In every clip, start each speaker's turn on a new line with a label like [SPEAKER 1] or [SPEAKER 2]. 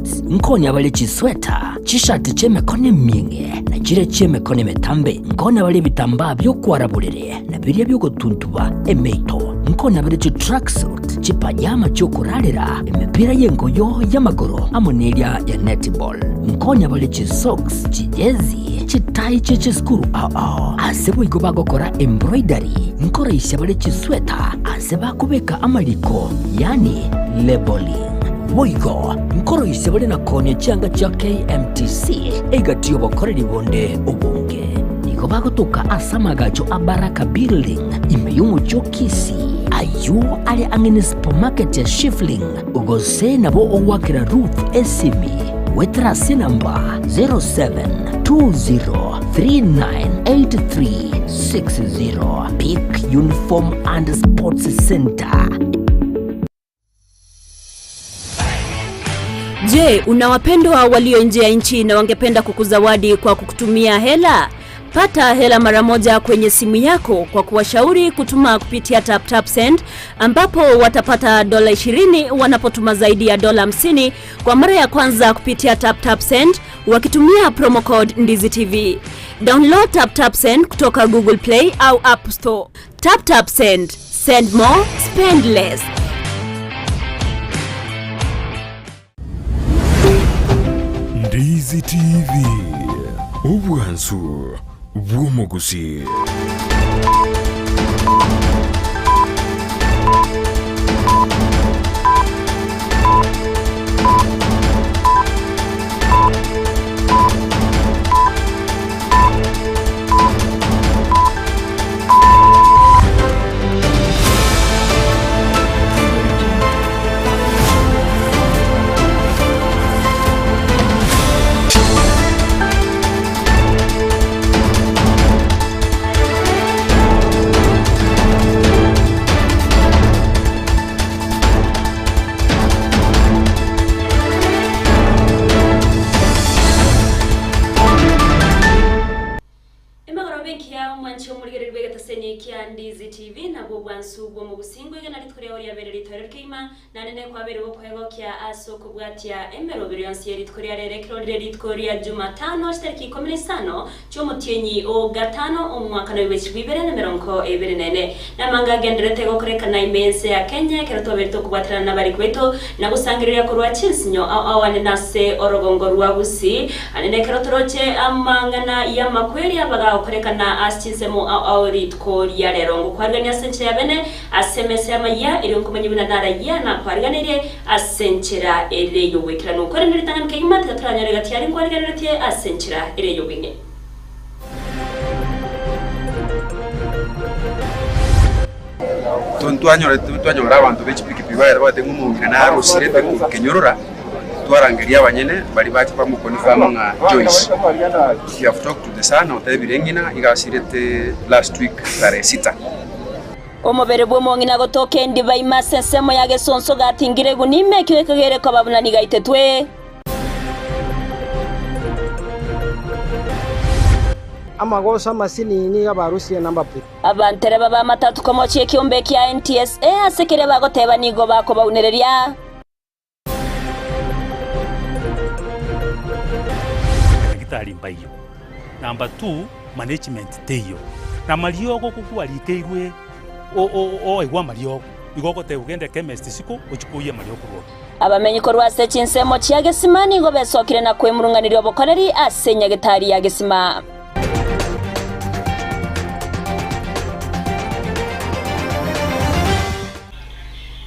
[SPEAKER 1] sports. Nkonya bare chisweta, chishati chi'emekono emieng'e, na chiria chi'emekono emetambe. Nkonya bare ebitambaa bi'okwara borere, na biria bi'ogotuntuba emeito. Nkonya bare chitracksuit, chipajama chi'okorarera, emepira y'engoyo y'amagoro amo neria ya netball. Nkonya bare chisocks, chijezi, chitai chie chisukuru ao ao. Ase boigo bagokora embroidery, nkoroisia bare chisweta ase bakobeka amariko, yaani labelling. Boigo nkoroisia bare na koonia chianga chia KMTC egati y'obokoreri bonde obonge. Nigo bagotoka ase amagacho a Baraka Building ime y'omochie o Kisii, ayio are ang'e ne supermarket ya Shifling, gose nabo ogoakera Ruth esimi goetera ase enamba 0720398360. Peak Uniform and Sports Centre.
[SPEAKER 2] Je, una wapendwa walio nje ya nchi na wangependa kukuzawadi kwa kukutumia hela? Pata hela mara moja kwenye simu yako kwa kuwashauri kutuma kupitia TapTapSend ambapo watapata dola 20 wanapotuma zaidi ya dola 50 kwa mara ya kwanza kupitia TapTapSend wakitumia promo code Ndizi TV. Download TapTapSend kutoka Google Play au App Store. TapTapSend. Send more, spend less.
[SPEAKER 3] Ndizi TV, obwansu bw'omogusi.
[SPEAKER 2] Emegoroba enkiya omwanche omorigereria bw'egetaseni kia Ndizi TV nabwo obwansu bw'omogusingo igena rituko riao riabeire ritoereru keima naende nekwabeire gokwegokia ase okobwatia emerobero yonsi ye rituko ria rero ekero rire rituko ria Jumatano chitariki ikomi na isano chi'omotienyi o gatano omwaka na bibwe ibere na emerongo ebere na ene. Namanga agenderete gokorekana ime y'ense ya Kenya ekero twabeire tokobwaterana nabariki baito na gosangereria korwa chinsinyo ao ao ande nase orogongo rwa Gusii. Ande nekero toroche amang'ana y'amakweri abagagokorekana ase chinsemo ao ao rituko ria rero. Ngokwarigania ase enchera ya bene ase emesa y'amayia, erio nkomanye buna narayia nakwariganirie ase enchera ere y'ogoikeranu. Korende ritang'ani kegima tiga toranyore gati aria nkwariganeretie ase enchera ere y'obweng'e.
[SPEAKER 4] Twanyora abanto be chipikipiki bagete bagoteba ng'a omong'ina narosirete korwa Kenyorora, twarangeria abanyene baria bacha bamoconfirm ng'a Joyce. We have talked to the son otebire ng'ina iga asirete last week tarehe sita.
[SPEAKER 2] Omobere bw'omong'ina gotoka endiba ime ase ensemo ya gesonso gatingire egunia ime, ekio gekagere koba buna nigo aitetwe.
[SPEAKER 5] Amagoso amasinini nigo abarusirie number plate.
[SPEAKER 2] Abantereba b'amatatu komochia ekiombe kia NTSA ase keria bagoteba nigo bakobaunereria.
[SPEAKER 6] Abanyagitari mbaiyo. Number two, management teiyo. Na mariogo gokwarikeirwe oigwe amariogo, igo ogoteba ogende chemist isiko ochie koyia amariogo korwa ororo.
[SPEAKER 2] Abamenyi korwa ase chinsemo chia Gesima nigo besokire na kwemurung'aneria obokoreri ase enyagetari ya Gesima.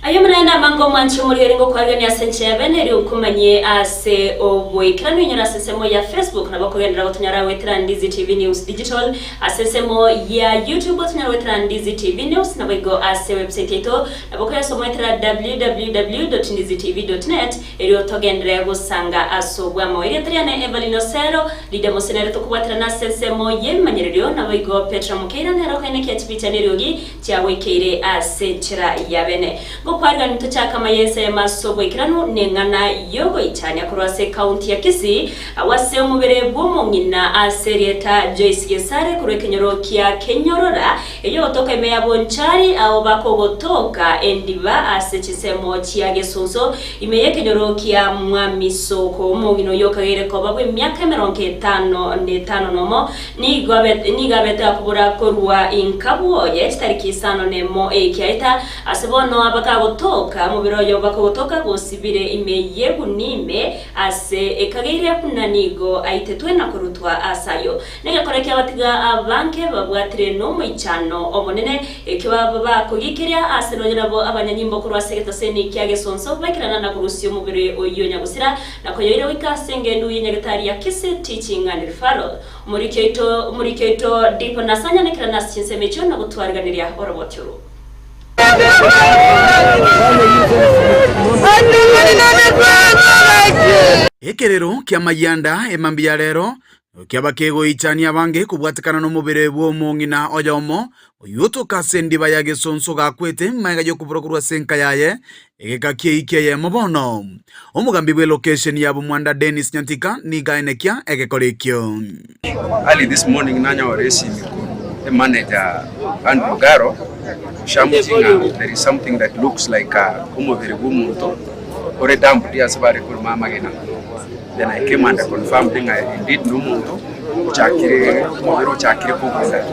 [SPEAKER 2] Ayio naende amange omwanche omoriori ngokwarigania ase enchera ya bene erio nkomanyie ase oboikeranu inyore ase ensemo ya Facebook nabo okogenderera gotonyora goetera Ndizi TV News Digital ase ensemo ya YouTube otonyore goetera Ndizi TV News naboigo ase website yaito Nabo koyasoma oetera www.ndizitv.net erio togenderere gosanga ase obwamo. Erieta riane Evelyn Osero, Lydia Mose nere tokobwaterana ase ensemo y'ebimanyererio, naboigo Petra Mokeira nere okoenekia chipicha neriogi chiagoikeire ase enchera ya bene. Ngokwarigania. Tochake amayense ayamo ase oboikeranu neng'ana y'ogoichania korwa ase ekaunti ya Kisii, agwo ase omobere bw'omong'ina ase erieta Joyce Gesare korwa ekenyoro kia Kenyorora, eyogotoka ime ya Bonchari, ao bakogotoka endiba ase chinsemo chia Gesunso, ime y'ekenyoro kia Mwamisoko. Omong'ina oyio okageire koba bw'emiaka emerongo etano netano nomo, Nigo nigo abete akobora korwa inka bwoye chitariki isano nemo ekiaeta, ase bono bakagotoka, omobere oyo bakogotoka gosibire ime y'egunia ime, ase ekageire buna nigo aitetwe na korutwa ase ayio. Negekora ekiabatiga abange babwatire nomoichano omonene, ekio baba bakogikeria ase nonya nabo abanyanyimbo korwa ase egetaseni kia gesonso baikerana na korusia omobere oyio nyagosira, na koyoira goika ase engendu ye nyagetari ya Kisii Teaching and Referral. Omoriki oito, omoriki oito Dipo nasanyanekera nase chinsemo echio na gotwariganeria oroboti orwo.
[SPEAKER 7] Ekerero ki'amayianda emambia ya rero kiaba kegoichania abange kobwatekana nomobere bw'omong'ina oyomo oyio otoka ase endiba ya gesonso gakwete magega y'okobora korwa ase enka yaye egeka ki'eiki eyemo bono. Omogambi bw'elocation ya Bomwanda Dennis Nyantika nigo aenekia egekora ekio.
[SPEAKER 4] Early this morning nanyore esimi korwa emanager Andrew Ogaro oshamuchi ng'a there is something that looks like omobere bw'omonto ore dumped ase bare korema amagena. Then I came and confirmed ng'a indeed nomonto ochakire omobere ochakire kogunda.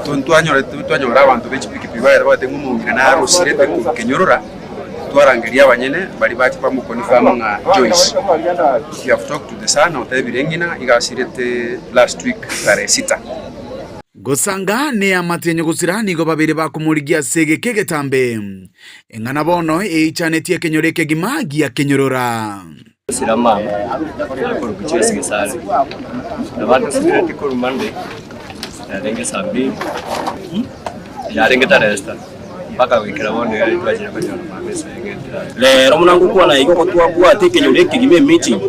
[SPEAKER 4] Twanyora abanto be chipikipiki bagete bagoteba ng'a omong'ina narosirete korwa Kenyorora, twarangeria abanyene baria bacha bamoconfirm ng'a Joyce. We have talked to the son otebire ng'ina iga asirete last week tarehe sita.
[SPEAKER 7] Gosanga neamate ya nyagosira nigo babere bakomorigia ase egeka egetambe. Eng'ana bono eichanetie ekenyoro ekegima giakenyorora.
[SPEAKER 8] Sira mama akorokwa Joyce Gesare nabo atosibereti korwa Monday yarenge saa mbili yarenge tarehe sita mpaka goikera bono iga twachire konyora mama ase eng'encho yaye.
[SPEAKER 9] Rero buna ngokwana iga oko twabwate ekenyoro ekegima emeeting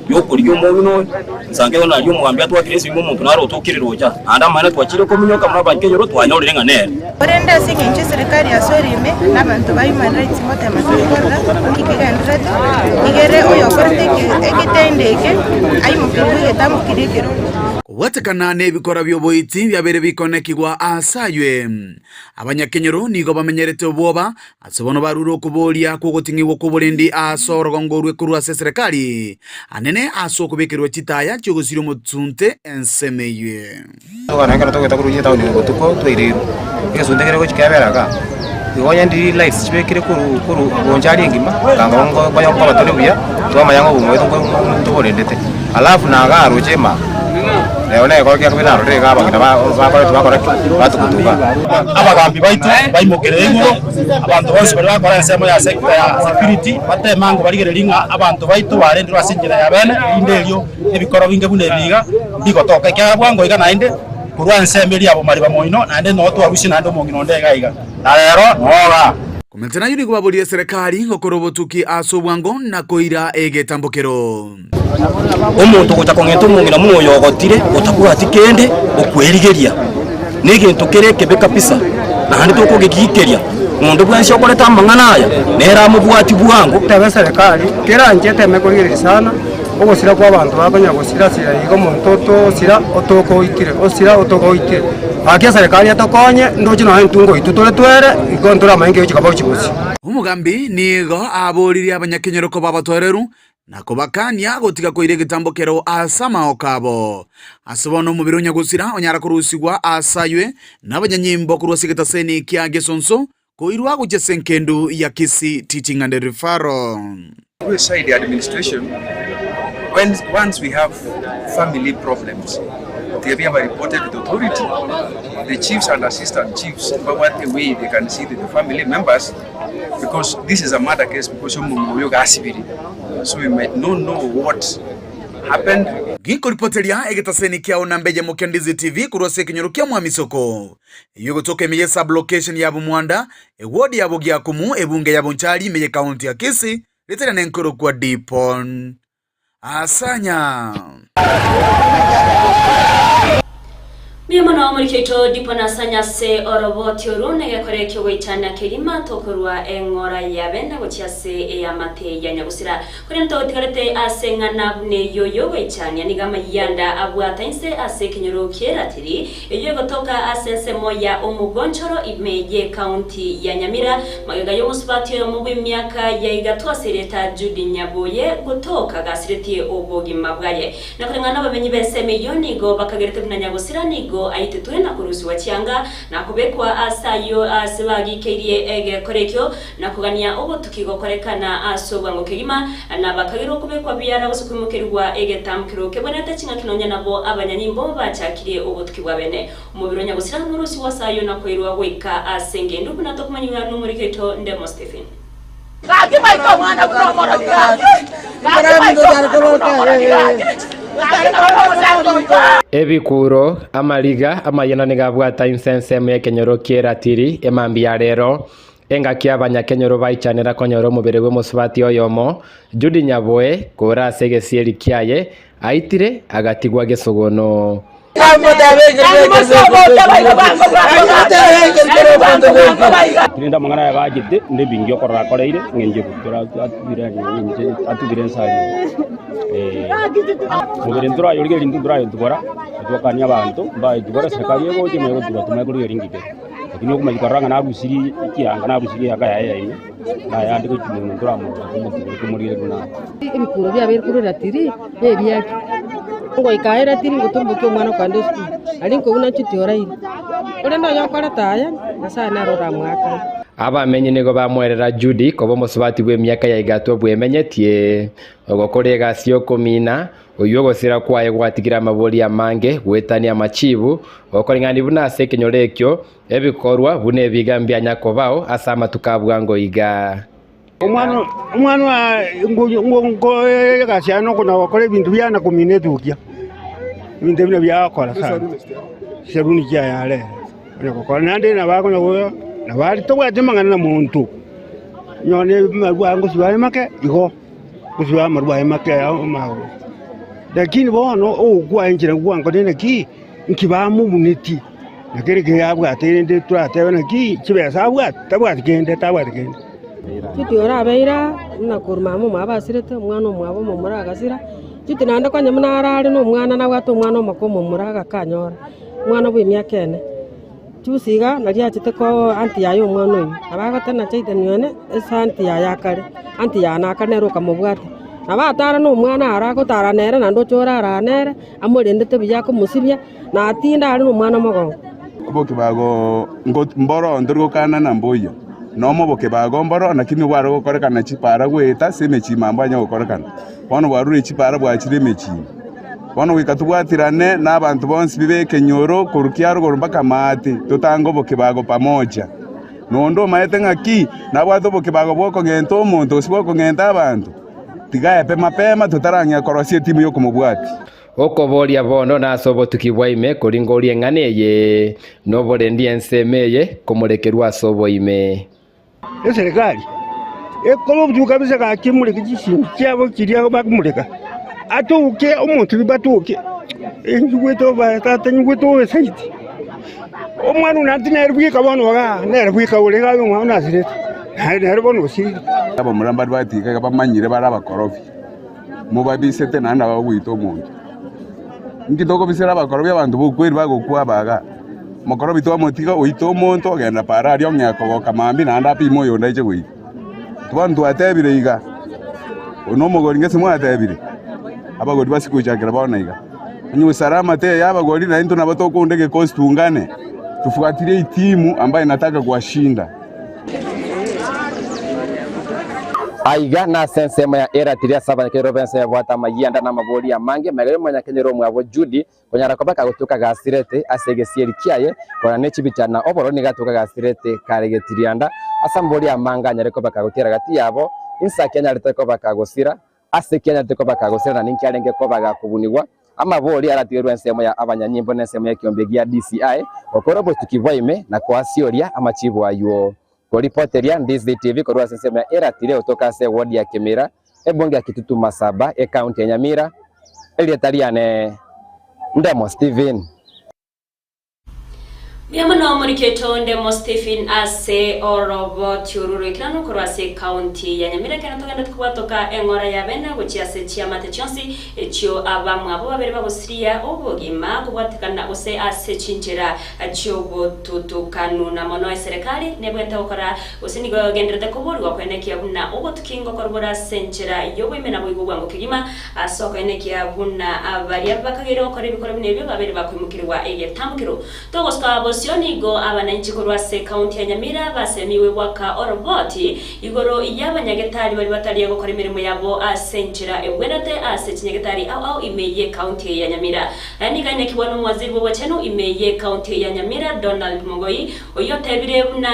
[SPEAKER 9] yokorigia omong'ina oyo, nsange igo nario omogambi atwakire esimi omonto naro otokire rocha, naende amaene twachire kominyoka buna abankenyoro twanyorire ng'a nere.
[SPEAKER 10] Korende ase engencho eserekari asoire ime, na abanto ba human rights ngotema tore korora nki kegendererete, igere oyokorete egetendo eke aimokerigwe egetambo keria ekeronge.
[SPEAKER 7] Kobwatekana nebikora bi'oboiti biabeire bikonekigwa aase aywe. Abanyakenyoro nigo bamenyerete obwoba ase bono barure okoboria kw'ogoting'igwa kw'oborendi aase orogongo orwe korwa ase eserekari anene ase okobekerwa chitaya chi'ogosiria omosunte ensemo eywe.
[SPEAKER 11] Togana ekero togeta korwa etaoni botuko twaireirwe, egesunte kere gochia kebera igaa, igo onye ndiri lights chibekire korwa korwa bonchari engima, kanga nko nkonya nkoba tore buya, twamanya ng'a obogima bwaito nko ntoborendete. Alafu na igaa roche ime aa, nero na egekoro kia kabere narorire igaa abang'ina ba bakoreti bakora ki? Batugutuka.
[SPEAKER 12] Abagambi baito baimokerere igoro, abanto bonsi baria bakora ensemo ya sector ya security, bateme ango barigererie ng'a abanto baito barendirwe ase enchera ya bene, erinde erio ebikoro binge buna ebi iga mbigotoka, ekiagera bwango iga naende korwa ensemo eria y'abomari bamoino, naende noo twarusie naende omong'ina onde iga iga, na rero noo igaa.
[SPEAKER 7] Komenta nayio nigo baborie eserekari gokora obotuki ase obwango na koira egetambokero.
[SPEAKER 9] Omonto ogocha kong'enta omong'ina buna oyo ogotire, otabwati kende, okwerigeria, negento kere ekebe kabisa, naende tokogegiikeria. Onde bwensi okorete amang'ana aya, nere amobwatie bwango.
[SPEAKER 5] Teba eserekari, keranche eteme korigereria sana. Ogosira kw'abanto bakonya gosira-sira igo omonto otosira otoka oitire, osira otoka oitire. Gaki eserekari etokonye, ndoche nonya entungo oitwe tore twere, igo ntoramanye nki egochia koba gochia bosio.
[SPEAKER 7] Omogambi nigo aboririe abanyakenyoro koba abatoereru, na kobakania gotiga koira egetambo kero ase amaoko abo. Ase bono omobere o nyagosira onyara korusigwa ase aywe nabanyanyimbo korwa ase egetaseni kia gesonso, Koirwa gochia ase engendu ya Kisii Teaching and Referral.
[SPEAKER 4] Through side administration when once we have family problems tiga biaba reported to the authority the chiefs and assistant chiefs mbabwate way they can see to the family members because this is a murder case because omonto oyo iga asibire so we might not know what happened.
[SPEAKER 7] Gikoripoteria egetaseni kiao namba eyemo kia Ndizi TV korwa ase ekenyoro kia Mwamisoko. Eyio egotoka ime ye sub-location ya Bumwanda, eward ya Bogiakumu, ebunge ya Bonchari ime ye county ya Kisii, ritari nenkorokwa Dipon Asanya.
[SPEAKER 2] Mbuya mono omoriki oito Dipo Nasanya ase oroboti oru negekore kiogoichana kegima tokorua eng'ora ya bene gochia ase eamate ya nyagusira. Korende togotigarete ase eng'ana buna eyio y'ogoichania nigo amayianda abwata inse ase ekenyoro ki'eratiri eyio egotoka ase ensemo ya omogonchoro ime y'ecounty ya Nyamira magega y'omosubati oyomo bw'emiaka ya igatwa ase erieta Judy Nyaboye gotoka gasiretie obogima bwaye. Na koreng'ana nabamenyi b'ensemo eyio nigo bakagerete buna nyagosira nigo aitetwe na korusigwa chianga, na kobekwa aase ayio aase bagikeirie egekora ekio, na kogania obotuki gokorekana ase obwango kegima, na bakagerwa kobekwa biara gose koimokerigwa egetamkero kebwenerete ching'aki nonya nabo abanyanyimbo bachakirie obotuki bwa bene. Omobere o nyagosira norusigwe ase ayio na koirwa goika ase engendu buna tokomanyigwa nomoriki oito Ndemo Stephen.
[SPEAKER 13] Gaki baite omwana buna omorogi gaki. Gaki baite omwana buna omorogi gaki. Gaki nabo omosacha oito.
[SPEAKER 14] Ebikuro, amariga, amayena nigo abwata inse ensemo y'ekenyoro ki'eratiri emambia ya rero, engaki abanyakenyoro baichanera konyora omobere bw'omosubati oyomo, Judy Nyaboe, kore ase egesieri kiaye, aitire agatigwa gesogono.
[SPEAKER 15] Rende amang'ana aya bachete, nebingi okorora akoreire, ng'encho ebutora atubire ng'encho atubire ense aria. Mobere ntorayorigereria intwe ntorayotubora, twakania abanto mbayotubora eserekari egocha emanye gotuba tomanye korigereria inki kere. Lakini okomanya korora ng'a narusirie ekianga narusirie eanga yaye ya ime, nayande gochia monwe ntoramorora tomotubore tomorigererie buna are.
[SPEAKER 16] Ebikuro biabeire korwa eratiri nebiaki, ngoika aye eratiri ngotombokia omwana okogenda esukuru, aria nkobuna nchuti oraire, korende oyo okorete aya, Nyasaye nere oramoakane.
[SPEAKER 14] Abamenyi nigo bamoerera Judi koba omosubati bw'emiaka ya igatwa bwemenyetie, ogokora egasi y'okomina, oyio ogosira kwaye gwatigire amabori amange goetania amachibu, okoreng'ania buna ase ekenyoro ekio ebikorwa buna ebiga mbianya kobao ase amatuko a bwango iga.
[SPEAKER 17] Omwana egasi yaye nokonya gokora ebinto biane na komina etukia, ebinto ebio nabio agokora sana, chisabuni chiaye are ere onya gokora. Naende nabo akonya gocha nabo are tobwati amang'ana na monto, onye na amarwa aye ngosiba are make igo, ngosiba amarwa aye make amagoro. Lakini bono ogokwa enchera gwankore naki, nki bamobunetie, na kere kere abwate rende toratebe naki chibesa abwate, tabwati kende tabwati kende.
[SPEAKER 16] Titi orabeire aa, buna korwa mama omwabo asirete, omwana omwabo omomura agasira, titi naende konya buna arare na omwana nabwate omwana omoke omomura agakanyora, omwana bwa emiaka ene. Juzi iga naria achete koo aunty yaye omwana oyio, nabo agoteba Jayden one ase aunty yaye akare, aunty yane akare nere okamobwata. Nabo atara na omwana aro agotara nere naende oche orara nere, amorendete buya akomosibia, na atinde are na omwana mogongo.
[SPEAKER 18] Obokebago mboro ntori gokana na mboiyo, nomo obokebago mboro, lakini bware gokorekana chipara goeta ase emechie ime mbwanya gokorekana. Bono bwarure chipara bwachire emechie ime. Bono goika tobwatirane na abanto bonsi bi b'ekenyoro korwa kiarogoro mpaka maate, totange obokebago pamoja. Nonde omaete ng'aki nabwate obokebago bw'okong'enta omonto gose bw'okong'enta abanto, tiga aepe mapema totarang'ea korosia etimu y'okomobwatia.
[SPEAKER 14] Okoboria bono nase obotuki bwa ime koringoria eng'ana eye, noborendi ensemo eye komorekerwa ase oboime.
[SPEAKER 17] Eserekari ekore obotuko kabisa gaki emureke chisimi chiabo chiria bakomureka, atoke omonto oyio batoke, enyigwete obae tata enyigwete obe zaidi. Omwana oyo naende nere bweka bono igaa, nere bweka ore igaa omwana nasirete, naende nere bono osirire.
[SPEAKER 18] Abamura mbare batiga iga bamanyire bare abakorofi. Mobabisete naende nabo bagoita omonto. Inki tokobisera abakorobi abanto b'okweri bagokwa abaga? Omokorobi twamotiga oita omonto ogenda paara aria ong'ea kogoka mambia naende apime oyonde aiche goita. Bono twatebire iga, oyo nomogori ngese mwatebire? Abagori base gochakera bono iga. Onye usalama teiyo abagori naintwe nabo tokounda egekosi tuungane, tufuatilie itimu ambaye inataka kuwashinda.
[SPEAKER 14] Aiga nase ensemo ya eratiri ase abanyakenyoro b'ense yabwate amayianda na amabori amange, magega y'omonyakenyoro omwabo Judi konyara koba kagotuka gasirete ase egesieri kiaye, korana ne chibicha na obororo nigo atuka gasirete kare getirianda ase amabori amange anyare koba kagotiara gati yabo, inse ake anyarete koba kagosira, Ase ki anyarete koba kagosira na ninki arenge koba gakobunigwa? Amabori aratigerwe ensemo ya abanyanyimbo na ensemo y'ekiombe gia DCI gokora obotuki bwa ime na koasioria amachibu aywo. Koripoteria Ndizi TV korwa ase ensemo ya Eratiri gotoka ase eward ya Kimira, ebunge ya Kitutu Masaba, ecounty ya Nyamira, erieta riane Ndemo Stephen.
[SPEAKER 2] Mbuya mono omorikito Ndemo Stephen ase oroboti oru roikeranu korwa ase ecounty ya Nyamira ekero togenderete kobwatoka eng'ora ya bene gochia ase chiamate chionsi echio abamwabo babere bagosiria obogima kobwatekana gose ase chinchera chiobotutukanu na mono eserekari nebwente gokora gose nigo egenderete koborigwa koenekia buna obotuki ngokorwa bore ase enchera yoboime naboigo bwango kegima ase okoenekia buna baria bakageire gokora ebikora buna ebio babere bakoimokigwa egetambokero. Togosuka bosio nigo abananchi korwa ase ekaunti ya Nyamira basemigwe goaka oroboti igoro y'abanyagetari baria batari gokora emeremo yabo ase enchera egwenerete ase chinyagetari ao ao ime y'ekaunti eye ya Nyamira. Aya nigo ainekigwa nomowaziri bw'obochenu ime y'ekaunti eye ya Nyamira Donald Mogoi oyio otebire buna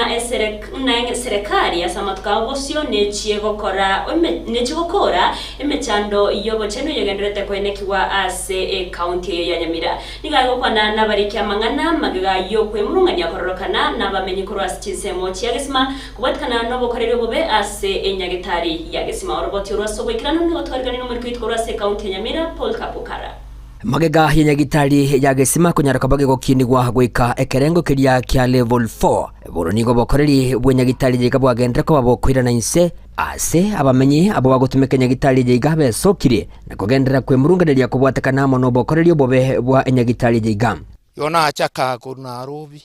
[SPEAKER 2] buna eserekari ase amatuko ao bosio nechie gokora nechie gokora emechando y'obochenu eyegendererete koenekigwa ase ekaunti eye ya Nyamira. Nigo agokwana nabariki amang'ana magega y'okwemurungania kororokana nabamenyi korwa ase chinsemo chia Gesima, kobwatikana nobokoreri obobe ase enyagetari ya Gesima. Oroboti orwo ase oboikeranu nigo twariganire nomoriki oito korwa ase ekaunti ya Nyamira, Paul Kapukara.
[SPEAKER 1] Magega y'enyagitari ya Gesima konyara koba gegokinigwa goika ekerengo keria kia level 4, bono nigo obokoreri bw'enyagitari eye iga bwagenderera koba bokoirana inse ase abamenyi abwo bagotumeka enyagitari eye iga besokire na kogenderera kwemurunganeria kobwatekana amo nobokoreri obobe bwa enyagitari eye iga.
[SPEAKER 19] Igo nachaka korwa Nairobi,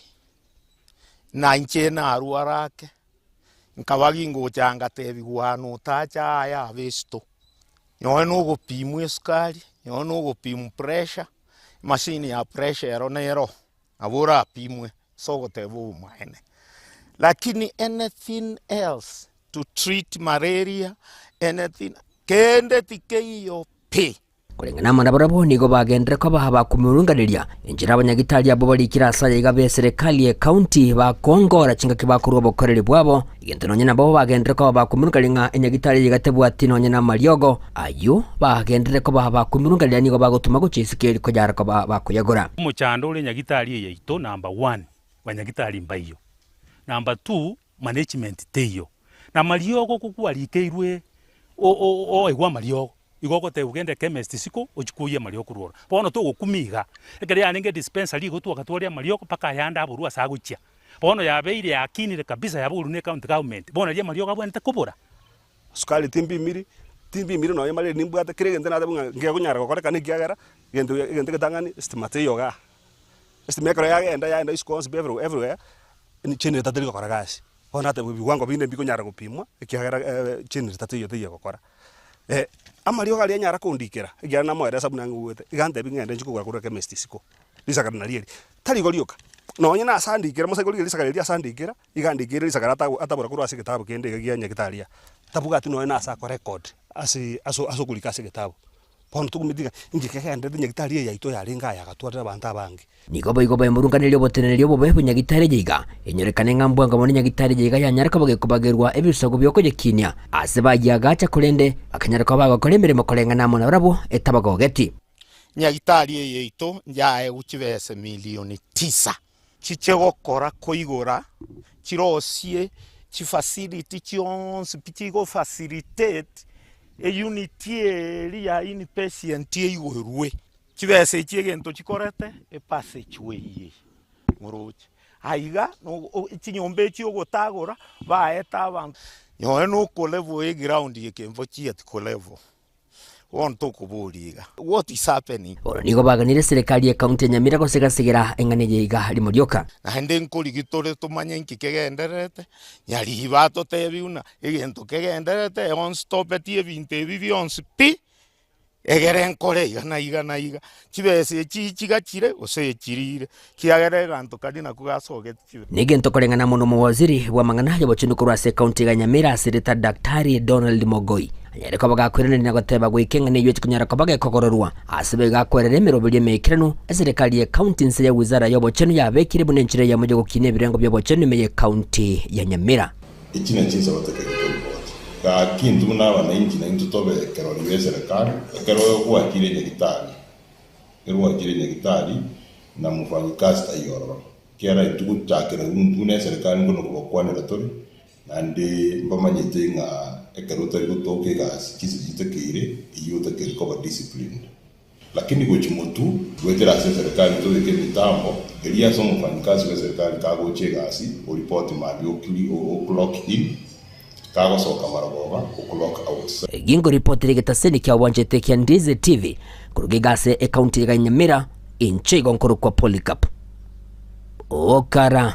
[SPEAKER 19] na inche narwara ake, nkaba gingocha ngatebigwa notacha aya abe esito. Nonye na ogopimwa esukari, nonye na ogopimwa pressure, emachine ya pressure ero nero, nabo orapimwe ase ogoteba obomaene. Lakini anything else to treat malaria, anything, kende tikeiyo pi.
[SPEAKER 1] Koreng'ana amo nabarabwo nigo bagenderere koba abakomurunganeria enchera abanyagitari abwo barikire ase aya iga b'eserekari y'ecounty bakoongora chingaki bakorua obokoreri bwabo, egento nonye nabo bagenderere koba abakomurunganeria ng'a enyagitari eye iga tebwati nonye namariogo ayio bagenderere koba abakomurunganeria nigo bagotuma gochia isiko eri konyara koba bakoyagora.
[SPEAKER 6] Omochando ore nyagitari eye yaito number one, banyagitari mbaiyo, number two, management teiyo, na mariogo kokwarikeirwe oegwe amariogo, igo ogotebiwa genda echemist isiko ochie koyia amariogo korwa ororo. Bono togokumia iga, ekero yarenge dispensary igo twakatwaria amariogo mpaka ayande aborwe ase agochia. Bono yabeire yakinire kabisa yaborwa na ecounty government, bono riria amariogo abwenerete kobora.
[SPEAKER 20] Sukari timbimiri, timbimiri nonya mareri nimbwate kera egento nateba ng'a nkegonyara gokorekana ekiagera, egento egento egetang'ani estima teiyo igaa. Estima ekero yagenda yaenda isiko onsi pi everywhere, generator teri gokora gasi. Bono nateba ebiwango binde mbikonyara gopimwa ekiagera generator teiyo teiyo egokora. Amariogo aria anyara kondikera, ekiagera namoeresa buna ng'igwete, iga antebi ng'ende nchie kogora korwa echemist isiko, risakara nario eri. Tari igo rioka, nonye na ase andikera mose korigereria risakara erio ase andikera, iga andikere risakara ata atabora korwa ase egetabu kende iga gia nyagetari aa, tabwati nonye na ase akorecord ase ase ase okorika ase egetabu. Bono tokumeti ng'a inki kegenderete nyagetari eye yaito yarenge aya agatwarera abanto abange.
[SPEAKER 1] Nigo boigo baimurunganeria oboteneneri obobe bwe nyagitari eye iga, enyorekane ng'a mbwango mono nyagitari eye iga yanyare koba gekobagerwa ebisaku bi'okoyekinia aase bayiagacha korende bakanyara koba bagokora emeremo koreng'ana amo nabarabwo etabagogeti.
[SPEAKER 19] Nyagitari eye yaito yaegwe chibesa milioni tisa chiche gokora koigora chirosie chifacility chionsi pi chigo facilitate eunit eria ya inpatient eigorwe. Chibesa echi egento chikorete epassage way eye moroche. Aiga chinyomba echi ogotagora baete abanto nonye na okolevel eground eye kembo chieti kolevel bono tokoboria iga what is happening?
[SPEAKER 1] Bono nigo baganire eserekari y'ecounty ya Nyamira gosegasegera eng'ana eye iga rimo rioka.
[SPEAKER 19] Naende nkorigi tore tomanye inki kegendererete, nyariiba atotebi buna egento kegendererete igo nstopeti ebinto ebi bionsi pi, egere nkore iga na iga na iga. Chibesa echi chigachire gose echirire, kiagera eganto karia nakwo gasogeti chibesa.
[SPEAKER 1] Negento koreng'ana amo nomowaziri bw'amang'ana y'obochenu korwa ase ekaunti ya Nyamira ase erieta Daktari Donald Mogoi anyare koba gakoiraneria na goteba goika eng'ana eyio etikonyara koba gekogororwa ase boigo akwerera emeroberio emeikeranu eserekari y'ekaunti inse ya wizara y'obochenu yabekire buna enchera eyemo y'ogokina ebirengo bi'obochenu ime y'ekaunti ya Nyamira.
[SPEAKER 21] Echi nachio inse gotekeria toripoti. Gaki intwe buna abanainchi naintwe tobe ekerori b'eserekari, ekero gwachire nyagitari, ekero gwachire nyagitari na mofanyikazi taiyo ororo. Ekiagera intwe gochakera intwe buna eserekari nkone kobakwanera tore, naende mbamanyete ng'a ekero otari gotoka egasi chinse chitakeire, eyio otakeire koba disciplined. Lakini gochia motwe goetera ase eserekari tobeke emitambo eria ase omofanyikazi bw'eserekari kagocha egasi oripoti mambia o clock in, kagosoka marogoba o clock out.
[SPEAKER 1] Gingo ripoti rigetaseni kia wanchete kia Ndizi TV koruga iga ase ekaunti ya Nyamira inche igo nkorokwa Polycarp Okara.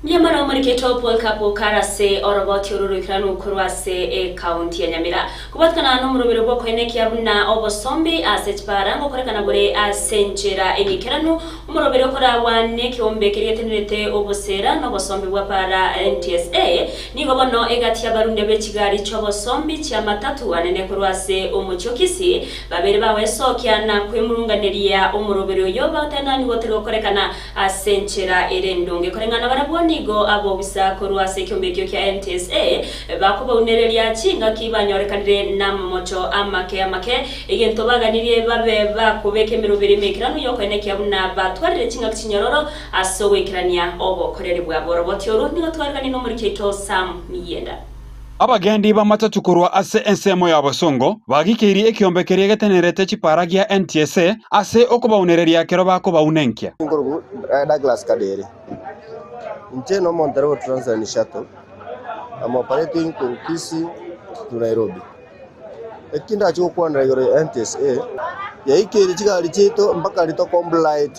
[SPEAKER 2] Mbuya mono omorikete o Paul Kapu okare ase oroboti oro roikeranu korwa ase ecounty ya Nyamira. Kobwatikana nomorobero bw'okoenekia buna obosombi ase chipara ngokorekana bore ase enchera eng'ikeranu, omorobero okoragwa nekeombe keria getenerete obosera nobosombi bwa para NTSA nigo bono egati y'abarundia be chigari chi'obosombi chi'amatatu anene korwa ase omochie o Kisii babere bagwesokia na kwemurunganeria omorobero oyo bagoteba nigo otari gokorekana Ase enchera ere endonge koreng'ana barabwo nigo abobisa korwa ase ekiombe ekio kia NTSA bakobaunereria chingaki banyorekanire namamocho amake amake, egento baganirie babe bakobeka emeroberi emekeranu y'okoenekia buna batwarire chingaki chinyororo ase ogoikerania obokoreri bwabo. Oroboti oru nigo twareganie nomoriki oito Sam Miyenda.
[SPEAKER 3] Abagendi b'amatatu korwa ase ensemo ya bosongo bagikeirie ekiombe keria getenerete chipara gia NTSA ase okobaunereria ekero bakobauna enkia.
[SPEAKER 22] Nkorokwa Douglas Kadere. Inche nomontereba o Transline Shuttle. I'm operating korwa Kisii to Nairobi. Eki ndache gokwanera igoro ya NTSA, yaikeire chigari chiaito mpaka rito complied.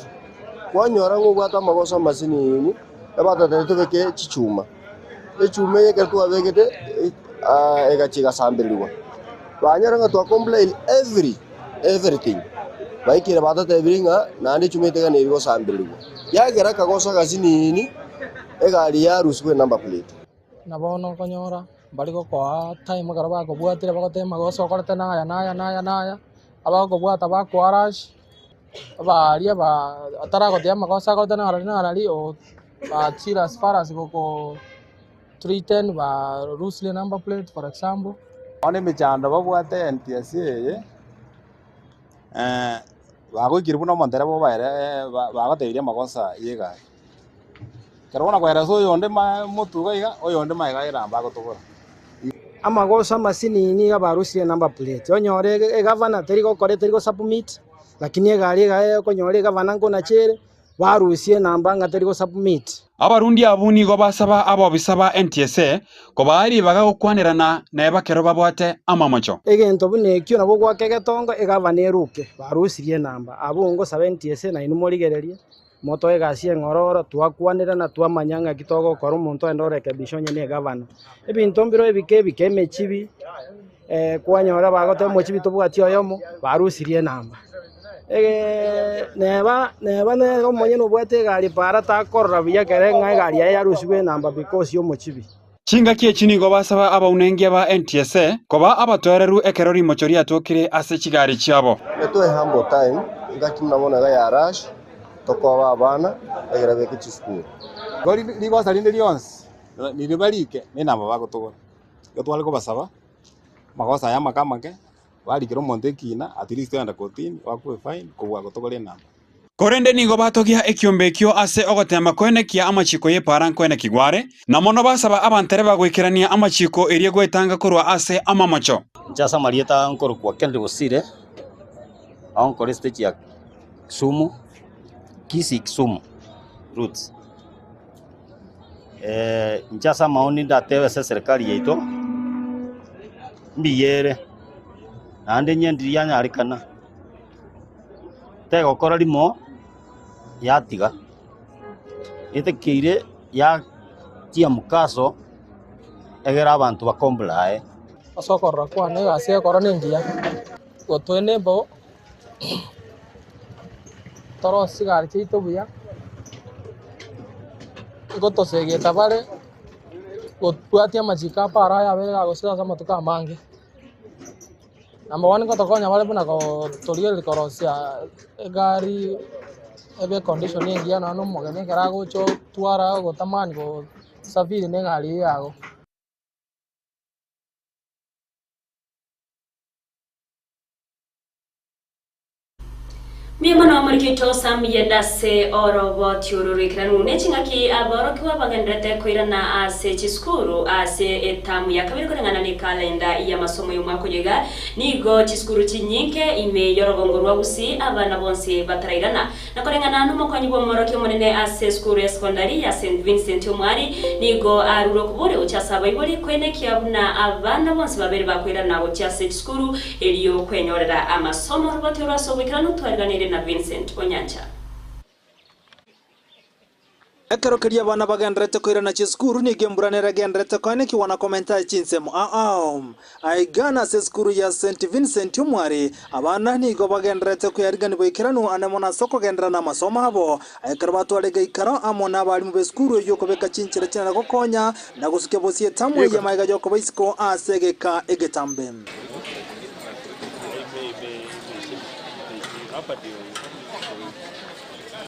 [SPEAKER 22] Kwanyora ng'a obwate amagoso amasinini, ebatotebia tobeke chichuma. Echuma eye ekero twabegete egachia egasambererigwa, banyora ng'a twa complain every everything, baikire batotebirie ng'a naende echuma eye teganeri gosambererigwa, yagera akagoso agasinini, egari yarusigwa enumber plate.
[SPEAKER 23] Na bono okonyora mbari gokoa time ekero bakobwatire bagoteba amagoso okorete naya naya naya naya, abagokobwata bakoa rush, abaria ba otaragoteba amagoso akorete narari narari o. Bachire as far as goko threaten ba loose number plate for example.
[SPEAKER 24] Bono emechando babwate NTSA eye, bagoikire buna omontereba obaere bagotebirie amagosa ya egari. Ekero bono koeresa oyonde ma motwe iga iga, oyonde magega aye bagotobora.
[SPEAKER 25] Amagoso amasinini iga barusirie number plate, onyore egavana teri gokora teri gosubmit, lakini egari iga okonyora egavana nkonachere. Barusie enamba ng'a teri gosubmit.
[SPEAKER 3] Abarundi abwo nigo basaba abobisa ba NTSA kobaa ribaga gokwanerana neba kero babwate amamocho.
[SPEAKER 25] Egento buna ekio nabo goaka egetongo egavana eruke. Barusirie enamba. Abwo ngosaba NTSA nainwe morigererie, motoe egasi eng'ororo, twakwanerana twamanya ng'aki togokora omonto ogende orekebisha onye ne egavana. Ebinto mbiro ebike ebike emechibi, kwanyora bagoteba omochibi tobwati oyomo, barusirie enamba. Neba neba nere omonyene obwate egari para takorora buya ekere ng'a egari yaye yarusigwe enamba because y'omochibi.
[SPEAKER 3] Chingaki echi nigo basaba abaunengia ba NTSA koba abatoereru ekero rimocho riatokire ase chigari chiabo.
[SPEAKER 22] Etoe humble time engaki buna bono iga ya rush tokoba abana egere beke chisukuru.
[SPEAKER 24] Igo rigosa rinde rionsi riria barike nenamba bagotogora. Igo tware kobasaba amagoso aya amake amake Barikire omonto ekiina, at least ogenda kotini, oakwe efine kobua gotogora enamba.
[SPEAKER 3] Korende nigo batogia ekiombe ekio ase ogoteema koenekia amachiiko y'epaara nkoenekigwa are, na mono basaba abantereba goikerania amachiiko erio gwetanga korwa ase amamocho.
[SPEAKER 26] Inche ase amarieta nkorokwa Kennedy Bosire, ao nkore estage ya Kisumu, Kisii Kisumu roots. Inche ase amaoni ndatebe ase eserekari yaito, mbuya ere, naende inye ndiri yanyarekana, tegokora rimo yatiga, etakeire yatia mokaso egere abanto ba comply.
[SPEAKER 23] Ase okorora kwane egasi egekora nengiya, gotoenable Torosie chigari chiaito buya, ngotosegeta bare gotwatia amachiko a para aya abeire gagosira ase amatuko amange. Number one ngotokonya bare buna torigereria korosia egari ebe econdition engiya nonya na omogeni ekero agocha otwara ogotamani gosafiri na egari eywo yago.
[SPEAKER 2] Mbuya mono omoriki oito Sam Yenda ase oroboti oro roikeranu ne ching'aki aborokigwa bagendererete koirana ase chisukuru ase etamu ya kabere koreng'ana ne kalenda y'amasomo y'omwaka oyo iga. Nigo chisukuru chinyinge ime y'orogongo rwa Gusii abana bonsi batarairana. Na koreng'ana nomokonyi bw'omworokia omonene ase esukuru ya sekondari ya St Vincent Omwari, nigo arure okobori gochia ase abaibori koenekia buna abana bonsi babere bakoirana gochia ase chisukuru erio kwenyorera amasomo. Roboti oro ase oboikeranu twariganeirie na Vincent Onyancha.
[SPEAKER 5] Ekero keria abana bagendererete koirana chisukuru, nigo embura nere egendererete koenekigwa na komenta chinsemo ao. Aiga nase esukuru ya St Vincent Omware, abana nigo bagendererete koyarigania boikeranu ane mono ase okogenderera namasomo abo. Ekero batware geikaro amo nabarimu b'esukuru eyio kobeka chinchera chinene gokonya na gosukia bosie etamu eye magega y'okoba isiko ase egeka egetambe.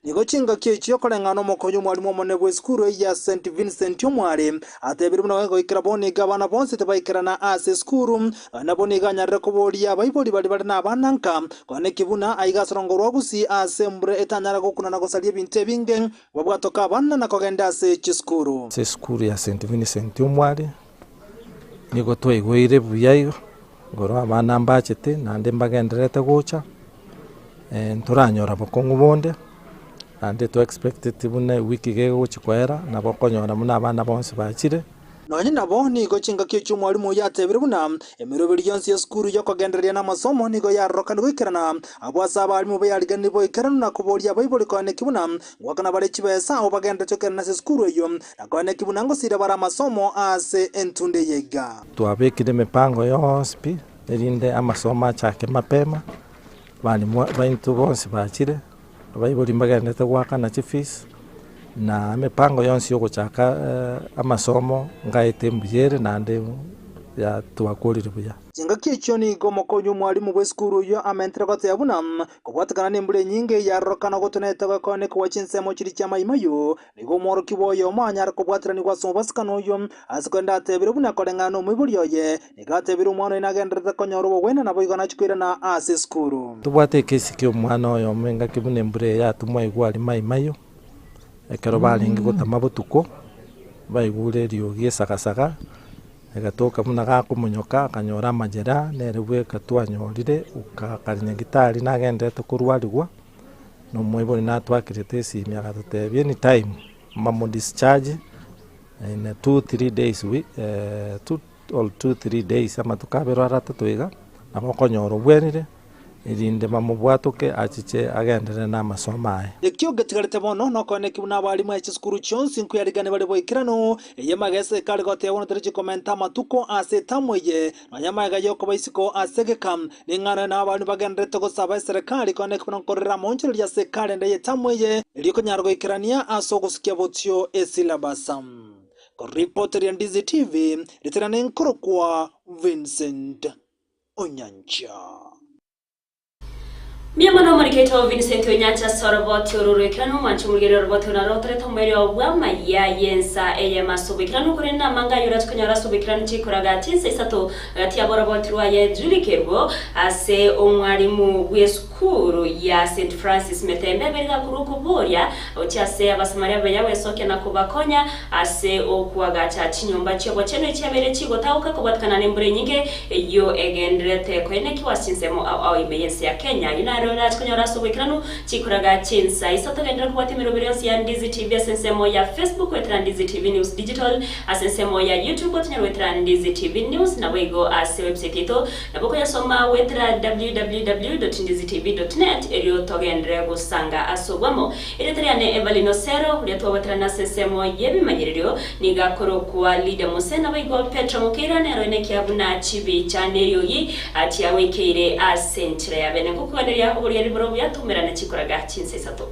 [SPEAKER 5] Nigo chingaki echio koreng'ana nomokonyi omwalimu omonene bw'esukuru eyio ya St Vincent Omware, atebirie buna goikera bono iga abana bonsi tibaikerana ase esukuru, nonya nabo nigo anyarire koboria abaibori baria bare nabana nka, koaneki buna aiga ase orongo rwa Gusii ase embura etanyara gokuna na gosaria ebinto ebinge, babwatoke abana na kogenda ase chisukuru.
[SPEAKER 8] Ase esukuru ya St Vincent Omware nigo twaigoire buya igo, igoro abana mbachete naende mbagendererete gocha. Ntoranyora bokong'u bonde, naende to expecteti buna ewiki iga egochi koera, nabo okonyora buna abana bonsi bachire.
[SPEAKER 5] Nonye nabo, nigo chingaki echio omwalimu oyio atebire buna emeroberi yonsi y'esukuru y'okogendereria namasomo nigo yarorokane goikerana abwo ase abalimu bayariganirie boikeranu na koboria abaibori koeneki buna ngoakana bare chibesa abo bagenderete goikerana ase esukuru eyio na koeneki buna ngosira bare amasomo ase entunde eye iga.
[SPEAKER 8] Twabekire emipango yonsi pi, erinde amasomo achake mapema, Abalimu baito bonsi bachire, abaibori mbagenderete goakana chifees, na emepango yonsi yogochaka amasomo ngaete mbuya ere naende ya twakorire buya.
[SPEAKER 5] Chingaki echio nigo omokonyi omwalimu bw'esukuru oyio amentire goteba buna kobwatekana nembura enyinge yarorokana gotonete gokoonekigwa chinsemo chiria chi'amaimayo, Nigo omworokigwa oyomo anyare kobwateranigwa ase omobasikano oyio, ase korende atebire buna koreng'ana nomoibori oye, nigo atebire omwana oye nagendererete konyora obogwenia naboigo nachie koirana ase esukuru.
[SPEAKER 8] Tobwate ekesi ki'omwana oyomo engaki buna embura eye yatumwa aigwe aria Mai Mahiu, ekero barenge gotama botuko, baigure eriogi esagasaga, egatoka buna gakomonyoka akanyora amajeraha, nere bweka twanyorire, akare nyagetari nagendererete korwarigwa. Na omoibori natwakerete esimi agatotebia anytime mbamodischarge in a 2-3 days we 2 or 2-3 days amatuko abere aro atato iga, nabo okonyora obwenire erinde bamobwatoke achiche agenderere na amasomo aye.
[SPEAKER 5] Ekio getigarete bono nokoeneki buna abalimu ase chisukuru chionsi nkoyarigania bare boikeranu, eye magesa ekare gotebwa buna torichi komenta amatuko ase etamu eye, Nonya magega y'okoba isiko ase egeka, ning'ana na abaandu bagendererete gosaba eserekari kooneka buna nkorera amaonchoreria ase ekalenda y'etamu eye, erio konyara goikerania ase ogosukia bosio esilabasa. Koripoteria Ndizi TV, ritera nenkorokwa Vincent Onyancha.
[SPEAKER 2] Mbuya mono omorikete o Vincent Onyancha ase oroboti oro roikeranu omwanchi omorigereria oroboti oro naro rotorete omoerio bw'amaya y'ensa eyemo ase oboikeranu korende namanga ayio orache konyora ase oboikeranu chikoraga chinsa isato gati yabo oroboti rwaye Julie Kerubo ase omwalimu bw'esukuru ya St Francis Metembe abere gakorwa okoboria gochia ase Abasamaria abaya gwesokia na kobakonya ase okoagacha chinyomba chi'obochenu echiabeire chigotagoka kobwatikana nembura enyinge Eyio egendererete koenekigwa ase chinsemo ao ao ime y'ense ya Kenya. Ayio naro orache konyora ase oboikeranu chikoraga chinsa isato. Genderera kobwatia emeroberi yonsi ya Ndizi TV ase ensemo ya Facebook goetera Ndizi TV News Digital, ase ensemo ya YouTube otonyore goetera Ndizi TV News, naboigo ase website yaito nabo okoyasoma goetera www.ndizitv.net erio togenderere gosanga ase obwamo. Erieta riane Evelyn Osero, oria twabwaterana ase ensemo y'ebimanyererio, nigo akorokwa Lydia Mose, naboigo Petro Mokeira nere oine ekiabu na chibicha neriogi chiagoikeire ase enchera ya bene. Ngokoganeria oboria riboro obuya, toumerane chikoraga chinsa isato.